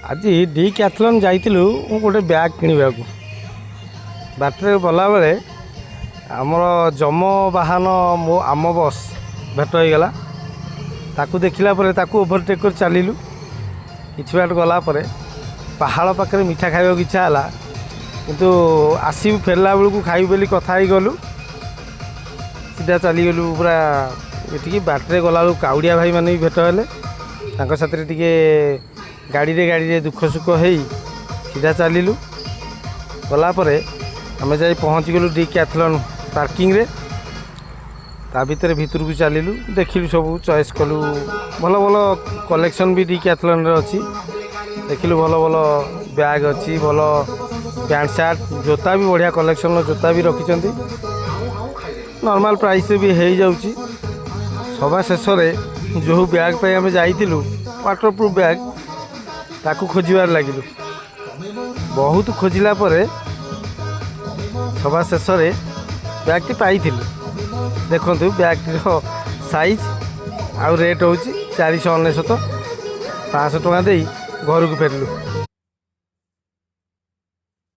ଆଜି ଡିକ୍ୟାଥଲନ୍ ଯାଇଥିଲୁ ମୁଁ ଗୋଟେ ବ୍ୟାଗ୍ କିଣିବାକୁ। ବାଟରେ ଗଲାବେଳେ ଆମର ଯମ ବାହନ ମୋ ଆମ ବସ୍ ଭେଟ ହେଇଗଲା। ତାକୁ ଦେଖିଲା ପରେ ତାକୁ ଓଭରଟେକ୍ କରି ଚାଲିଲୁ। କିଛି ବାଟ ଗଲା ପରେ ପାହାଳ ପାଖରେ ମିଠା ଖାଇବାକୁ ଇଚ୍ଛା ହେଲା, କିନ୍ତୁ ଆସିବୁ, ଫେରିଲା ବେଳକୁ ଖାଇବୁ ବୋଲି କଥା ହେଇଗଲୁ। ସିଧା ଚାଲିଗଲୁ ପୁରା ଏଠିକି। ବାଟରେ ଗଲାବେଳକୁ କାଉଡ଼ିଆ ଭାଇମାନେ ବି ଭେଟ ହେଲେ। ତାଙ୍କ ସାଥିରେ ଟିକେ ଗାଡ଼ିରେ ଗାଡ଼ିରେ ଦୁଃଖ ସୁଖ ହେଇ ସିଧା ଚାଲିଲୁ। ଗଲା ପରେ ଆମେ ଯାଇ ପହଞ୍ଚିଗଲୁ ଡିକ୍ୟାଥଲନ୍ ପାର୍କିଂରେ। ତା ଭିତରେ ଭିତରକୁ ଚାଲିଲୁ, ଦେଖିଲୁ, ସବୁ ଚଏସ୍ କଲୁ। ଭଲ ଭଲ କଲେକ୍ସନ୍ ବି ଡିକ୍ୟାଥଲନ୍ରେ ଅଛି। ଦେଖିଲୁ, ଭଲ ଭଲ ବ୍ୟାଗ୍ ଅଛି, ଭଲ ପ୍ୟାଣ୍ଟ ସାର୍ଟ, ଜୋତା ବି, ବଢ଼ିଆ କଲେକ୍ସନ୍ର ଜୋତା ବି ରଖିଛନ୍ତି। ନର୍ମାଲ୍ ପ୍ରାଇସ୍ରେ ବି ହେଇଯାଉଛି। ସବା ଶେଷରେ ଯେଉଁ ବ୍ୟାଗ୍ ପାଇଁ ଆମେ ଯାଇଥିଲୁ, ୱାଟର୍ ପ୍ରୁଫ୍ ବ୍ୟାଗ୍, ତାକୁ ଖୋଜିବାରେ ଲାଗିଲୁ। ବହୁତ ଖୋଜିଲା ପରେ ସବା ଶେଷରେ ବ୍ୟାଗ୍ଟି ପାଇଥିଲୁ। ଦେଖନ୍ତୁ ବ୍ୟାଗ୍ଟିର ସାଇଜ୍ ଆଉ ରେଟ୍ ହେଉଛି 499। 500 ଟଙ୍କା ଦେଇ ଘରକୁ ଫେରିଲୁ।